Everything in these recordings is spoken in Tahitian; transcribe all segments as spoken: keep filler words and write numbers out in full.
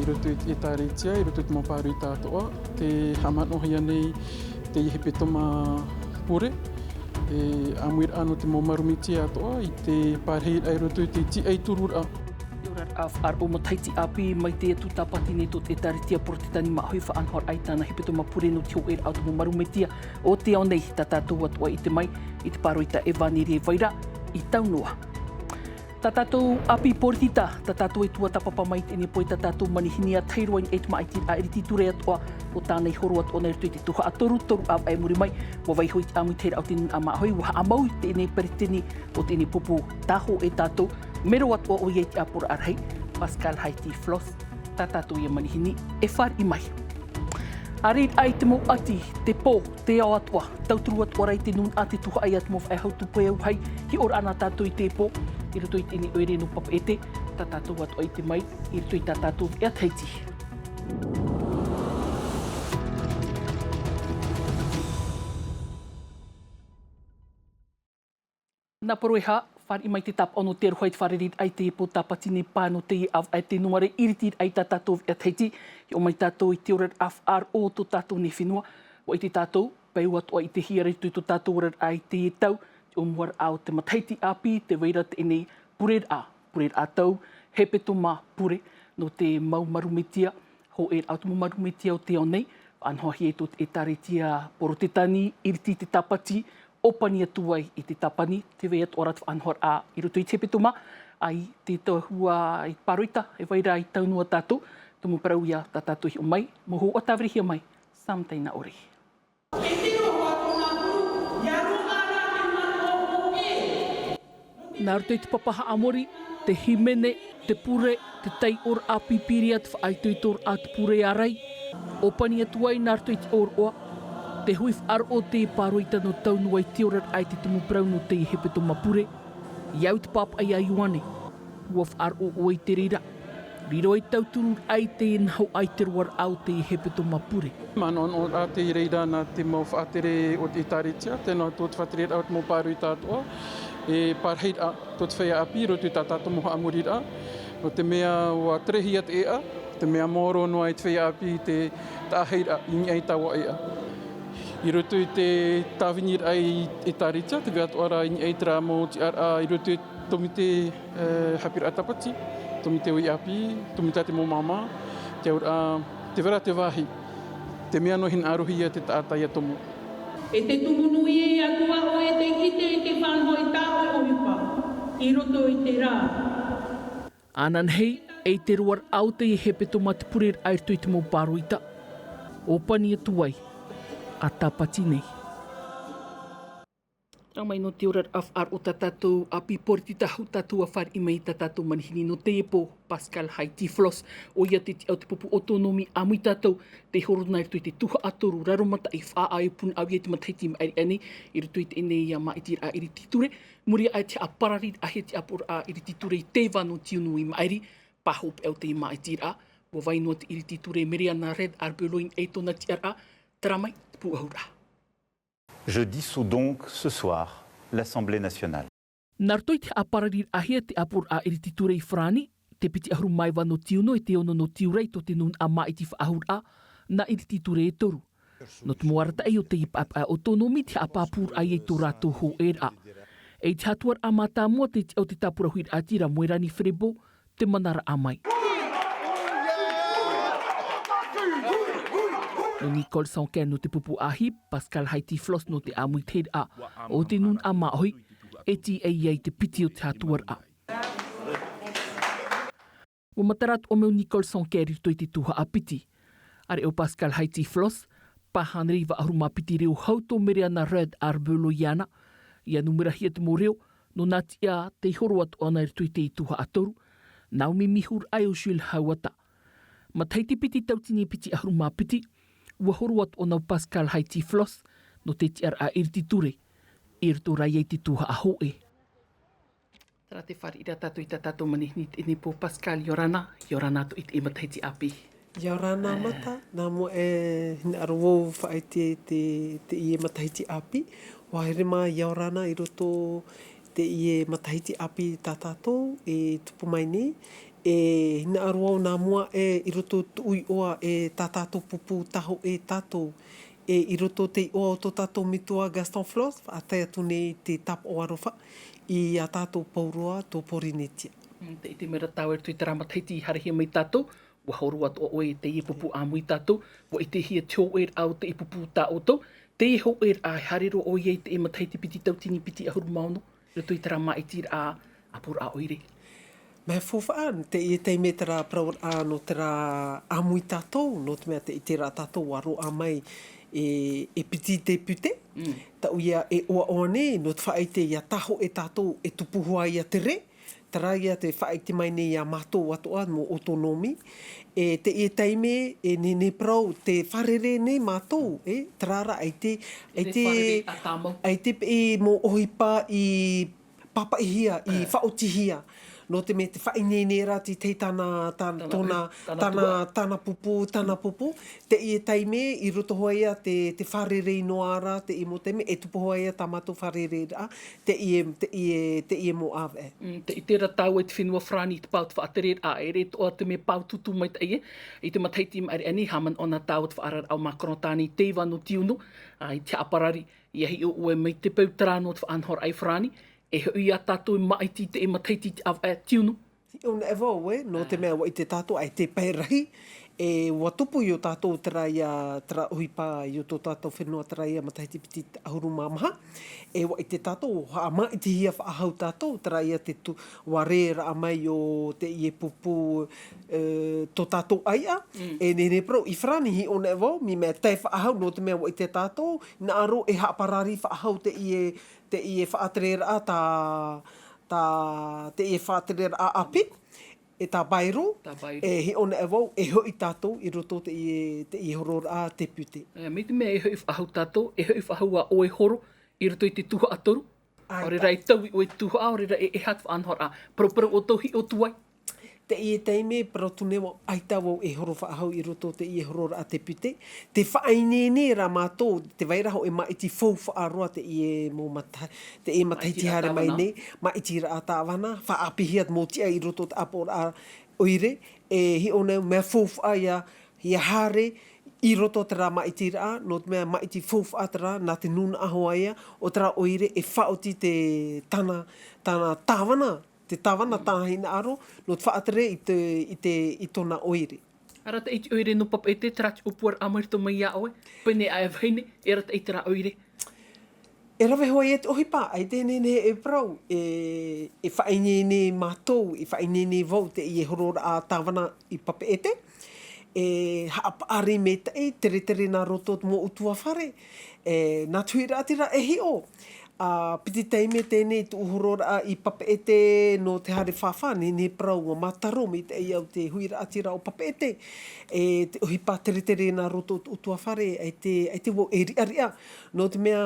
I roto i te ʻĒtārētia, i roto i te mau pāroita atoʻa, tē haʻamanaʻohia nei teie hepetoma pure, e ʻāmuiraʻa nō te mau marūmitia atoʻa i te pārahiraʻa i roto i te tiʻatururaʻa. Te oraraʻa faʻaroʻo matahiti ʻāpī mai te Atua Tāpati nei tō te ʻĒtārētia Porotetani Māʻohi, faʻanahoraʻa i tāna hepetoma pure nō te hōʻēraʻa o te mau marūmitia o te ao nei. Tā tātou atoʻa i ʻite mai i te pāroita ʻEvaneria e vai ra i tau noa. Tā tātou ʻāpī poritita, tā tātou e tuatāpapa mai i teie nei pō, tā tātou manihini ʻa tahi roa i niʻa i te māʻitiraʻa iriti ture atoʻa, ʻo tāna i horo atoʻa nei i roto i te tuhaʻa toru, toru ʻāvaʻe i muri mai, ʻua vaiiho i te ʻāmuitahiraʻa o te nūnaʻa māʻohi, ʻua haʻamau i teie nei peretiteni o teie nei pupu, tā hōʻē tātou, mero atoʻa ʻoia i te ʻāpoʻoraʻa rahi, Pascale Haiti Flosse, tā tātou ia manihini e fāriʻi mai. Arataʻi te mau ʻati, te pō, te ao atoʻa, tauturu atoʻa ra i te nūnaʻa, te tuhaʻa ia te mau faʻehau tupuna auahi, hiʻoraʻa nā tātou i te pō, i roto i teie nei ʻoire nō Papeʻete, tā tātou atoʻa i ʻite mai, i roto i tā tātou veʻa Tahiti. Nā Poroeha, fāriʻi mai te tāpaʻo nō te aroha i te fārereiraʻa i te pō Tāpati nei, pā nō teie ʻāvaʻe Tenuare, iritiraʻa i tā tātou veʻa Tahiti, hiʻo mai tātou i te oraraʻa faʻaroʻo o tō tātou nei fenua, ʻua ʻite tātou, peu atoʻa i te hiʻo ra i tō tātou oraraʻa i teie tau, te ʻōmuaraʻa o te matahiti ʻāpī, tē vai ra teie nei pureraʻa, pureraʻa tau, hepetoma pure, nō te mau marūmitia, hōʻēraʻa o te mau marūmitia o te ao nei, faʻanahohia i tō te ʻĒtārētia Porotetani, iriti te Tāpati, ʻōpani atu ai i te Tāpani, tē vai atoʻa ra te faʻanahoraʻa i roto i te hepetoma, ʻa i te tahua i pāroita, e vai ra i tau noa tātou, tumu parau ia tā tātou hiʻo mai, mau hōhoʻa tāvirihia mai, Sam Taina Ori. Nā roto i te papa haʻamori, te hīmene, te pure, te taiʻoraʻa pīpīria, te faʻaitoitoraʻa te pure ārai, ʻōpani atu ai nā roto i te ʻōroʻa, te hui faʻaroʻo o te pāroita nō tau noa i te oraraʻa i te tumu parau nō teie hepetoma pure, i au i te pāpaʻi a Ioane. ʻUa faʻaroʻo ʻoe i te reira. Riro ai te tauturu ai te nahoʻa i te roaraʻa o te hepetoma pure. Manaʻo noa ra te reira nā te mau faʻatere o te ʻĒtārētia, tē nā tō te faʻatereraʻa o te mau pāroita atoʻa, e pārahiraʻa tō te feiā ʻāpī, i roto i tā tātou mau haʻamoriraʻa. Nō te mea ʻua terehia te ʻēʻa, te mea maoro noa i te feiā ʻāpī te taʻahiraʻa i niʻa i taua ʻēʻa. I roto i te tāviniraʻa i ʻĒtārētia, tē vai atoʻa ra i niʻa i terā mau tiʻaraʻa, i roto i te tōmite, e, haʻapiʻiraʻa Tāpati, tōmite ʻohipa ʻāpī, tōmite a te mau māmā, te auraʻa, tē vai ra te vāhi, te mea noa hinaʻarohia te taʻata ia tomo. E te tumu nui e Atua, ʻoe tē ʻite i te faʻanaho i tā ʻoe ʻohipa, i roto i terā. Ananahi, e i te roaraʻa o te hepetoma te pureraʻa i roto i te mau pāroita. ʻŌpani atu ai, a Tāpati nei. Nā mai nō te oraraʻa faʻaroʻo tā tātou ʻāpī poritita, hou tātou ʻa fāriʻi mai i tā tātou manihini nō teie pō, Pascale Haiti Flosse, ʻoia te tiʻa o te pupu ʻōtōnomi ʻāmui tātou, tei horo na i roto i te tuhaʻa toru, Raromataʻi, Faʻaʻā, Punaʻauia i te matahiti i maʻiri aʻe nei, i roto i teie nei māʻitiraʻa iriti ture, muri aʻe i te haʻaparariraʻahia te ʻāpoʻoraʻa iriti ture i te iva nō tiunu i maʻiri, pā hopeʻa o te māʻitiraʻa, ʻua vai noa te iriti ture Meriana Red Arbelot i tōna tiʻaraʻa, terā mai te pūʻohuraʻa. Je dissous donc ce soir l'Assemblée nationale. Nā roto i te haʻaparariraʻahia te ʻāpoʻoraʻa iriti ture i Farāni, te piti ʻahuru mā iva nō tiunu e te ono nō tiurai tō te nūnaʻa māʻiti faʻahou ra, nā iriti ture e toru. Nō te mau arataʻi o teie paʻepaʻe ʻōtōnomi te haʻapāpūraʻa i tō rātou hōʻēraʻa. E i te hatuaraʻa mātāmua te tiʻa o te tāpura huiraʻatira Moerani Ferebo, te manaraʻa mai. Nō Nicole Sanquer nō te pupu ʻāhi, Pascale Haiti Flosse nō te ʻāmuitahiraʻa o te nūnaʻa māʻohi, e tīaʻi ai te piti o te hatuaraʻa. ʻUa matara atu ʻo Nicole Sanquer i roto i te tuhaʻa piti. ʻĀreʻa ʻo Pascale Haiti Flosse, pā hānere iva ʻahuru mā piti reo hau tō Meriana Red Arbelot iāna, ʻia numerahia te mau reo, nō nā tiʻa tei horo atoʻa na i roto i te tuhaʻa toru, Naomi Mihuraʻa e ʻo Jules Hauata. Matahiti piti tauatini piti ʻahuru mā piti, ʻua horo atoʻa na ʻo Pascale Haiti Flosse, nō te tiʻaraʻa iriti ture, i roto rā ia i te tuhaʻa hōʻē. Terā te fāriʻi ra tātou i tā tātou manihini i teie nei pō Pascale, ʻia ora na, ʻia ora na atoʻa i teie matahiti ʻāpī. ʻIa ora na Mata, nā mua e hinaʻaro vau faʻaʻite te, teie matahiti ʻāpī, ʻua haere mā ʻia ora na i roto teie matahiti ʻāpī tā tātou e tupu mai nei, E hinaʻaro au nā mua ē i roto i te iʻoa e tā tātou pupu tahoʻe tātou, e i roto i te iʻoa o tō tātou metua Gaston Flosse, faʻatae atu nei te tāpaʻo aroha iā tātou pauroa tō Pōrīnetia. Mm, tē ʻite mai ra tāua i roto i terā matahiti i haerehia mai tātou, ʻua horo atoʻa ʻoe i teie pupu ʻāmui tātou, ʻua ʻitehia te hōʻēraʻa o teie pupu tā ʻoutou, teie hōʻēraʻa e haere roa ʻoia i teie matahiti piti tauatini piti ʻahuru mā ono, i roto i terā māʻitiraʻa ʻāpoʻoraʻa ʻoire. Mea faufaʻa, teie taime terā parauraʻa nō terā ʻāmui tātou, nō te mea tē ʻite ra tātou ʻua roaʻa mai e, e piti te pute. Mm. Taʻu ia e ʻoaʻoa nei, nō te faʻaʻite ia tahoʻe tātou e tupu hoʻi ia tere, terā ia te faʻaʻite mai nei iā mātou atoʻa mau autonomie. E teie taime, e nehenehe parau te fārerei nei mātou, e, terā rā, ʻaita, ʻaita, ʻaita peʻe mau ʻohipa i pāpaʻihia, i faʻaotihia. Nō te mea te faʻaineine ra te tahi tāna, tāna, tōna, tāna, tāna pupu, tāna pupu. Teie taime, i roto hoʻi ia te, te fārerei noa ra, teie mau taime, e tupu hoʻi ia tā mātou fārereiraʻa, teie, teie, teie mau ʻāvaʻe. Mm, tē ʻite ra tāua i te fenua Farāni i te pae o te faʻatereraʻa, ʻeʻere atoʻa te mea pae tūtū maitaʻi ē. I te matahiti i maʻiri aʻe nei, haʻamanaʻo na tāua te faʻaararaʻa o Macron tāna i te iva nō Tiunu, ā, i te haʻaparari, ʻia hiʻo ʻoe mai te peu terā nō te faʻanahoraʻa i Farāni, e hoʻi ia tātou e māʻiti i teie matahiti i te ʻāvaʻe Tiunu. Hiʻo anaʻe vau ē, nō te mea ʻua ʻite tātou ʻaita e pae rahi, e ʻua tupu iō tātou terā ia, terā ʻohipa iō tō tātou fenua terā ia matahiti piti ʻahuru mā maha, e ʻua ʻite tātou, haʻamāʻitihia faʻahou tātou, terā ia te tū, ʻua rē raʻa mai o teie pupu, e, tō tātou ʻaiʻa, mm, e nehenehe parau, i Farāni hiʻo anaʻe vau, mea tae faʻahou, nō te mea ʻua ʻite tātou, hinaʻaro e haʻaparari faʻahou teie, teie faʻatereraʻa tā, tā, teie faʻatereraʻa ʻāpī, e tā Bayrou, tā Bayrou, e hiʻo anaʻe vau, e hoʻi tātou i roto teie, teie hororaʻa te pute. E, mai te mea e hoʻi faʻahou tātou, e hoʻi faʻahou ā ʻoe horo i roto i te tuhaʻa toru. ʻAore rā e taui ʻoe i te tuhaʻa, ʻaore rā e, e aha te faʻanahoraʻa. Parauparau ʻoutou hiʻo atu ai. Teie taime, parau atu nei vau, ʻaita vau e horo faʻahou i roto teie hororaʻa te pute. Te faʻaineine ra mātou, tē vai ra hoʻi e māʻiti faufaʻa roa teie mau mata-, teie matahiti haere mai nei, māʻitiraʻa tāvana, faʻaʻāpīhia mau tiʻa i roto te ʻāpoʻoraʻa ʻoire, e hiʻo nei mea faufaʻa ia, ʻia haere i roto terā māʻitiraʻa, nō te mea māʻiti faufaʻa terā, nā te nūnaʻa hoʻi ia o terā ʻoire e faʻaoti te tāna, tāna tāvana, te tāvana, mm, tāna hinaʻaro, nō te faʻatere i te, i te, i tōna ʻoire. Arataʻi te ʻoire nō Papeʻete, terā te ʻōpuaraʻa mai roto mai iā ʻoe, pēnei aʻe vahine, e arataʻi terā ʻoire. E rave hoʻi ia te ʻohipa, ʻaita e nehenehe e parau, e, e faʻaineine mātou, e faʻaineine vau teie hororaʻa tāvana i Papeʻete, e haʻapaʻari maitaʻi, teretere nā roto te mau ʻutuāfare, e, nā te huiraʻatira e hiʻo, ā, piti taime teie nei tuʻu hororaʻa i Papeʻete nō te haere fāfā, nehenehe parau ʻua mātaro maitaʻi au te huiraʻatira o Papeʻete, e te ʻohipa teretere nā roto te ʻutuāfare, ʻaita, ʻaita vau e riʻariʻa, nō te mea,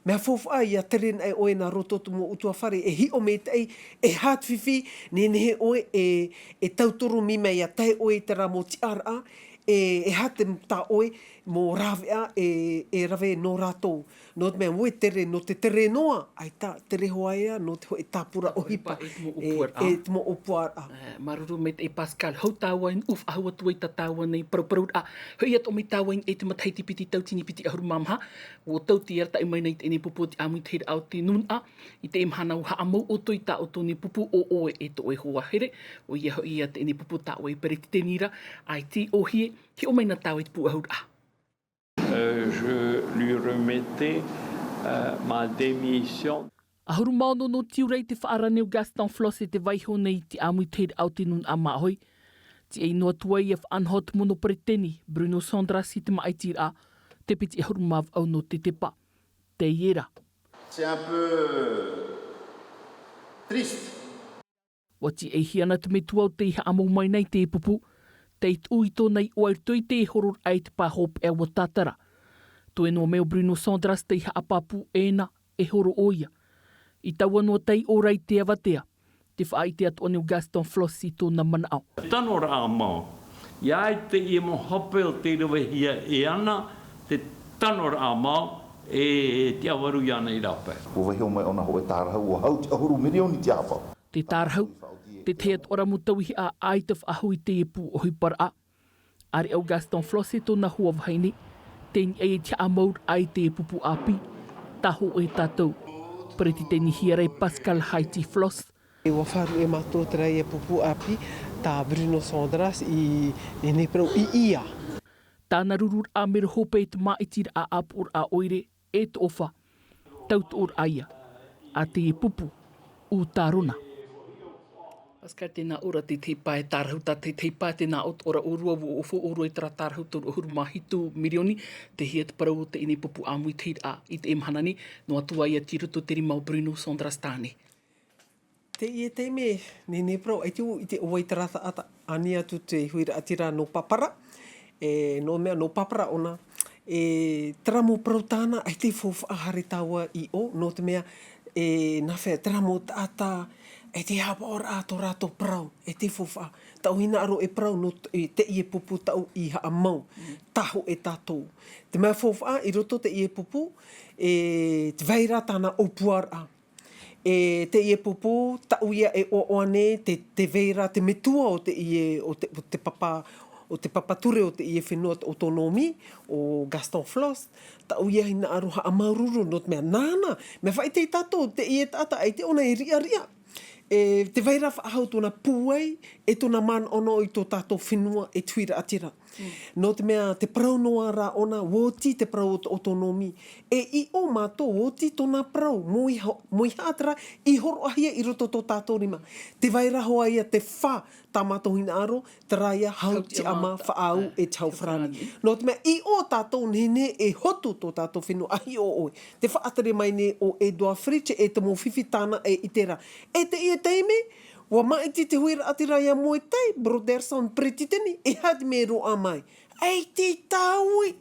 mea faufaʻa ʻia tere anaʻe ʻoe nā roto te mau ʻutuāfare, e hiʻo maitaʻi, e aha te fifi, nehenehe ʻoe, e, e tauturu mai mea ʻia tae ʻoe i terā mau tiʻaraʻa, e, e aha te, tā ʻoe mau rāveʻa, e, e rave nō rātou. Nō te mea, ʻua tere, nō te tere noa, ʻaita, tere hoʻi ia, nō te hōʻē tāpura ʻohipa, e, e te mau ʻōpuaraʻa. E, māuruuru maitaʻi Pascal, hou tāua i nuʻu faʻahou atu ai tā tāua nei parauparauraʻa. Hoʻi atoʻa mai tāua i te matahiti piti tauatini piti ʻahuru mā maha, ʻua tau te arataʻi mai nei teie nei pupu o te ʻāmuitahiraʻa o te nūnaʻa, i teie mahana ʻua haʻamau ʻoutou i tā ʻoutou nei pupu ʻo ʻoe e tō ʻoe hoa here, ʻoia hoʻi ia teie nei pupu tā ʻoe peretiteni ra, ʻaita e ʻōhie, hiʻo mai na tāua i te pūʻohuraʻa. Euh, je lui remettais, euh, ma démission. ʻAhuru mā ono nō tiurai te faʻaara nei o Gaston Flosse e te vaiiho nei i te ʻāmuitahiraʻa o te nūnaʻa māʻohi. Tiʻa noa atu ai ʻia faʻanaho te mono peretiteni, Bruno Sandras i te māʻitiraʻa, te piti ʻahuru mā vaʻu nō te tepa. Teie rā. C'est un peu triste. ʻUa tiʻaihia na te metua o tei haʻamau mai nei te pupu, tei tuʻu i tōna iʻoa i roto i te hororaʻa i te pā hopeʻa ʻua tātara. Toe noa mai ʻo Bruno Sandras tei haʻapāpū ʻē na e horo ʻoia. I taua noa taiʻo ra i te avatea, tē faʻaʻite atoʻa nei ʻo Gaston Flosse i tōna manaʻo. Tanoraʻa mau. ʻIa ʻite ia mau hape o tei ravehia e ana te tanoraʻa mau e te ʻavaru iāna i rāpae. ʻUa vaiiho mai ʻōna hōʻē tārahu, ʻua hau te ʻahuru mirioni te ʻāpau. Te tārahu, Te tahi atu ʻara mau tauihaʻa ʻaita faʻahou i teie pū ʻohiparaʻa. ʻĀreʻa ʻo Gaston Flosse tōna hoa vahine, tei niʻa i te haʻamauraʻa i teie pupu ʻāpī, tāhōʻē tātou. Peretitenihia ra e Pascale Haiti Flosse. ʻUa faʻaruʻe mātou terā ia pupu ʻāpī, tā Bruno Sandras i, i nehenehe parau i ia. Tāna rururaʻa mero hope i te māʻitiraʻa ʻāpuʻuraʻa ʻoire, e toʻofa. Tautoʻoraʻa ia, a teie pupu, ʻu tārona. Pascale, tēnā ʻoe ra te tahi pae tārahu, tā te tahi pae tēnā ʻoe ʻo ʻōrua, ʻua ʻōfau ʻōrua i terā tārahu toru ʻahuru mā hitu mirioni, te hia te parau o teie nei pupu ʻāmui tahiraʻa i teie mahana nei, noa atu ā ia tei roto i te rima o Bruno Sandras tāne. Teie taime, nehenehe parau, ʻaita vau i ʻite ʻo vai terā taʻata, ani atu te huiraʻatira nō Papara, e, nō mea nō Papara ʻōna, e, terā mau parau tāna, ʻaita e faufaʻa haere tāua i ʻō, nō te mea, e, nāfea, terā mau taʻata, ʻaita e haʻapaʻoraʻa tō rātou parau, ʻaita e faufaʻa, taʻu hinaʻaro e parau, nō t-, e, teie pupu taʻu i haʻamau, tāhōʻē tātou. Te mea faufaʻa, i roto teie pupu, e, tē vai ra tāna ʻōpuaraʻa. E teie pupu, taʻu ia e ʻoaʻoa nei te, tē vai ra te metua o teie, o te, o te papa, o te papa ture o teie fenua autonomie, ʻo Gaston Flosse, taʻu ia hinaʻaro haʻamāuruuru nō te mea nāna, mea faʻaʻite tātou, teie taʻata ʻaita ʻōna e riʻariʻa. E tē vai ra faʻahou tōna pūai, e tōna manaʻonaʻo i tō tātou fenua e te huiraʻatira. Nō te mea, te parau noa rā ʻōna, ʻua oti te parau o te autonomie. E ʻiʻo mātou, ʻua oti tōna parau, mō i ho-, mō i haʻaterā, i hōroʻahia i roto tō tātou rima. Tē vai ra hoʻi ia te fā, tā mātou hinaʻaro, terā ia hau tiʻamā faʻaau e te hau farāni. Nō te mea, ʻiʻo tātou nehenehe e hotu tō tātou fenua, ʻa hiʻo ʻoe. Tē faʻatere mai nei ʻo Edouard Fritch, e te mau fifi tāna e ʻite ra. E teie taime, ʻua māʻiti te huiraʻatira ia Moetai Brotherson, peretiteni, e aha te mea e roaʻa mai. ʻAita e taui.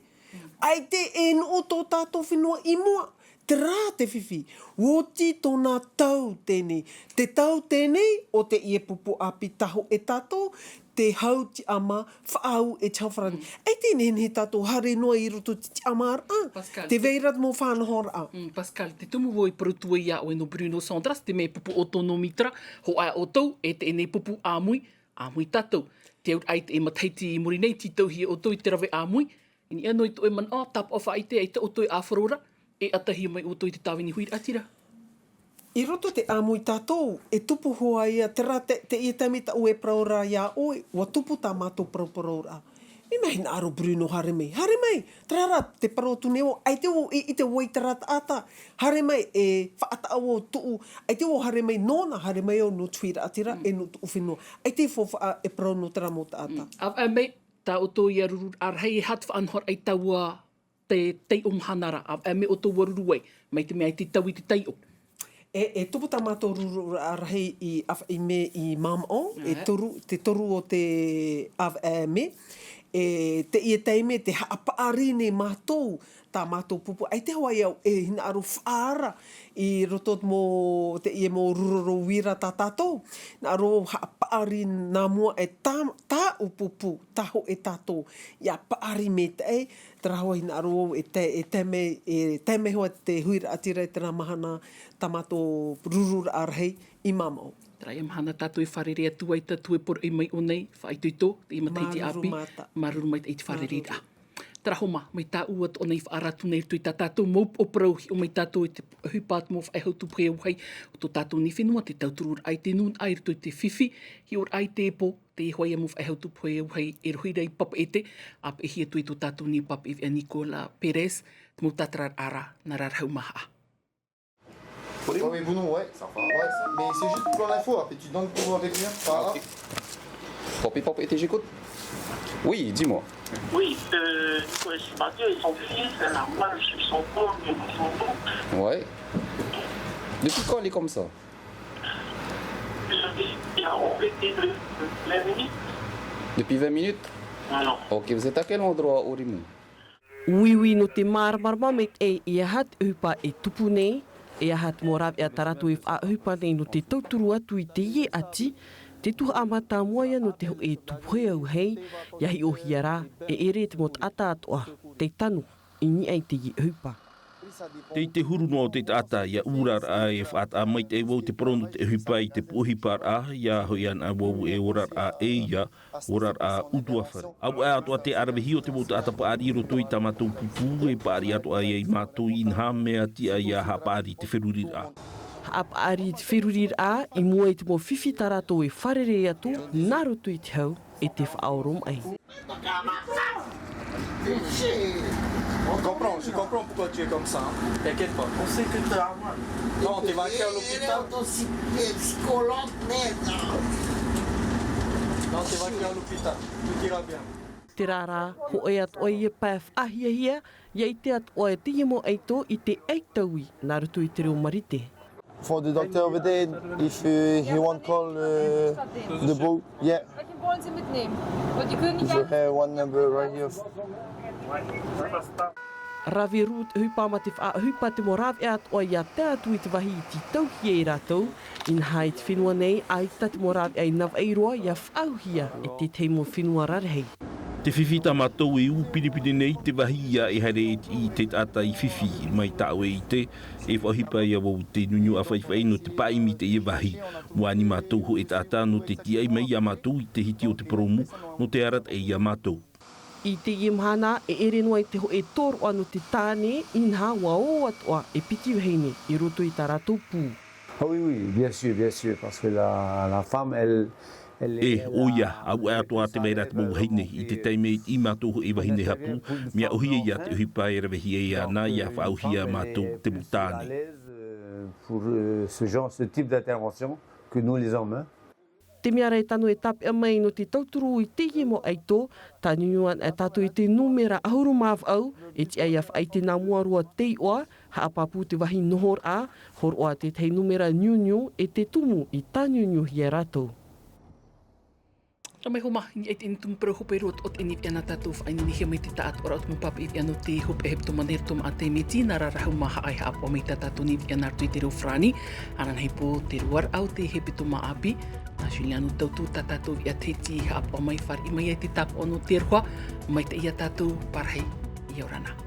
ʻAita e nuʻu tō tātou fenua i mua. Terā te fifi. ʻUa oti tōna tau teie nei. Te tau teie nei, ʻo teie pupu ʻāpī tāhōʻē tātou, te hau tiʻamā faʻaau e te hau farāni. ʻAita e nehenehe tātou haere noa i roto i te tiʻamāraʻa. Pascale, tē vai ra te mau faʻanahoraʻa. Mm, Pascale, te tumu vau i parau atu ai iā ʻoe nō Bruno Sandras, te mea pupu autonomie terā, hōʻē ʻoutou, e teie nei pupu ʻāmui, ʻāmui tātou. Te auraʻa i te matahiti i muri nei, tītauhia ʻoutou i te rave ʻāmui, i niʻa noa i tō ʻoe manaʻo, tāpaʻo faʻaʻite, ʻaita ʻoutou e ʻāfaro ra, e ʻatahia mai ʻoutou i te tāvini huiraʻatira. I roto i te ʻāmui tātou, e tupu hoʻi ia, terā te, teie taime tāʻu e parau ra iā ʻoe, ʻua tupu tā mātou parauparauraʻa. E mea hinaʻaro Bruno haere mai, haere mai, terā rā, te parau atu nei vau, ʻaita vau i, ʻite vai terā taʻata, haere mai e faʻataʻa vau tuʻu, ʻaita vau haere mai nōna, haere mai au nō te huiraʻatira, e nō tuʻu fenua. ʻAita e faufaʻa e parau nō terā mau taʻata. Mm. ʻĀvaʻe mai, tā ʻoutou ia rururaʻa rahi, e aha te faʻanahoraʻa i taua te taiʻo mahana ra, ʻāvaʻe mai ʻoutou ʻua ruru ai, mai te mea i te tau i te taiʻo. E, e tupu tā mātou rururaʻa rahi i ʻāvaʻe mai i māmaʻo, e toru, te toru o te ʻāvaʻe mai. E teie taime tē haʻapaʻari nei mātou, tā mātou pupu, ʻaita hoʻi au e hinaʻaro faʻaara i roto mau, teie mau rururaʻa uira tā tātou, hinaʻaro haʻapaʻari nā mua e tā, tāʻu pupu, tāhōʻē tātou, ʻia paʻari maitaʻi, terā hoʻi hinaʻaro e tae, e tae mai, e tae mai hoʻi te huiraʻatira i terā mahana tā mātou rururaʻa rahi i māmaʻo. Terā ia mahana tātou e fārerei atu ai, tātou e poroʻi mai ʻō nei, faʻaitoito, teie matahiti ʻāpī. Māuruuru maitaʻi. Māuruuru maitaʻi i te fārereiraʻa. Terā hoʻi mā, mai tāʻu atoʻa nei faʻaara atu nei i roto i tā tātou mau upoʻo parau, hiʻo mai tātou i te ʻohipa a te mau faʻehau tupu hei auahi o tō tātou nei fenua, te tautururaʻa i te nūnaʻa i roto i te fifi, hiʻoraʻa i te pō, teie hoʻi ia mau faʻehau tupu hei auahi e rohi ra i Papeʻete, ʻāpeʻehia atu i tō tātou nei papaʻi veʻa Nicolas Pérez, te mau tātararaʻa ra nā Rarahu Mahaʻa. Oui, oui, vous, non, ouais. Ça va. Ouais, mais c'est juste pour l'info, après tu donnes pour réduire. Ah, ok. Papi, papi, et j'écoute. Oui, dis-moi. Oui, euh, Nicolas Simardien et son fils, elle a mal sur son corps, mais ils sont bons. Ouais. Depuis quand elle est comme ça ? Il a embêté de vingt minutes. Depuis vingt minutes ? Voilà. Ok, vous êtes à quel endroit au Rimou ? Uiui, nō te māramarama maitaʻi, e aha te ʻohipa e tupu nei, e aha te mau rāveʻa tā rātou e faʻaʻohipa nei nō te tauturu atu i teie ʻati, te tuhaʻa mātāmua ia nō te hōʻē tupu hei auahi, ʻia hiʻohia rā, e ʻere te mau taʻata atoʻa, tei tano i niʻa i teie ʻohipa. Tei te huru noa o te taʻata ia ʻuraraʻa e faʻataʻa maitaʻi vau te parau nō te ʻohipa i te pūʻohiparaʻa ia hoʻi ana vau e oraraʻa e ia oraraʻa utuafare. Auaʻe atoʻa te aravihi o te mau taʻata paʻari i roto i tā mātou pūpū e paʻari atoʻa ia i mātou inaha mea tiʻa ia haʻapaʻari i te feruriraʻa. Haʻapaʻari i te feruriraʻa i mua i te mau fifi tā rātou e fārerei atu nā roto i te hau e te faʻaoromaʻi. On comprend, je comprends pourquoi tu es comme ça, hein. T'inquiète pas. On sait que t'es à moi. Non, tu vas à l'hôpital. Non, tu vas à l'hôpital. Tout ira bien. Terā rā, hōʻē atoʻa ia pae faʻahiahia ia ʻite atoʻa e teie mau ʻaito i te ʻaitaui nā roto i te reo Marite. For the doctor over there, if uh, he want call uh, the boat, yeah. Welke boot ze mitnemen? Want die kunnen niet. You have one number right here. Rave rū te ʻohipa mā te faʻaʻohipa te mau rāveʻa atoʻa ia tae atu i te vāhi i tītauhia e rātou. Inaha i te fenua nei, ʻaita te mau rāveʻa i navaʻi roa ia faʻaauhia e tētahi mau fenua rarahi. Te fifi tā mātou e ū pinepine nei te vāhi ia e haere i te taʻata i fifi mai tāʻoe i te e faʻaʻohipa ia vau te niuniu ʻāfaʻifaʻi nō te paʻimi i teie vāhi. Ua ani mātou hōʻē taʻata nō te tīaʻi mai ia mātou i te hiti o te poromu nō te arataʻi ia mātou. I teie mahana e ʻere noa i te hōʻē tōroʻa nō te tāne inaha ua ō atoʻa e piti vahine i roto i tā rātou pū. Ah oui, oui, bien sûr, bien sûr, parce que la, la femme, elle, elle est... E, ʻoia, auaʻe atoʻa te vai ra te mau vahine i te taime i mātou hōʻē vahine hapū, mea ʻohie ia te ʻohipa e ravehia iāna ia faʻaauhia mātou te mau tāne. Pour euh, ce genre, ce type d'intervention que nous les hommes, hein. Te mea ra e tano e tāpeʻa mai nō te tauturu i teie mau ʻaito, tāniuniu ana tātou i te nūmera ʻahuru mā vaʻu, e tiʻa ia faʻaʻite nā mua roa te iʻoa, haʻapāpū te vāhi nohoraʻa, hōroʻa tētahi nūmera niuniu e te tumu i tāniuniuhia rātou. Rā mai homa, i niʻa i teie tumu parau hope roa atoʻa te niveʻa nā tātou faʻaineinehia mai te taʻatoʻaraʻa o te mau pāpaʻi veʻa nō te hopeʻa hepetoma nei roto maʻa te miti, nā rā rahu mā haʻa e haʻapaʻo mai tā tātou niveʻa nā roto i te reo farāni, ʻānānahi pō te roaraʻa o te hepetoma ʻāpī, nā Juliano Tautu tā tātou veʻa tahiti haʻapaʻo mai fāriʻi mai ai te tāpaʻo nō te aroha, maitaʻi ia tātou, pārahi, ʻia ora na.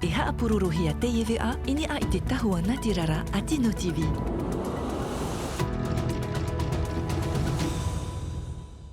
E haʻapurorohia teie veʻa i niʻa i te tahua natirara a Tino TV.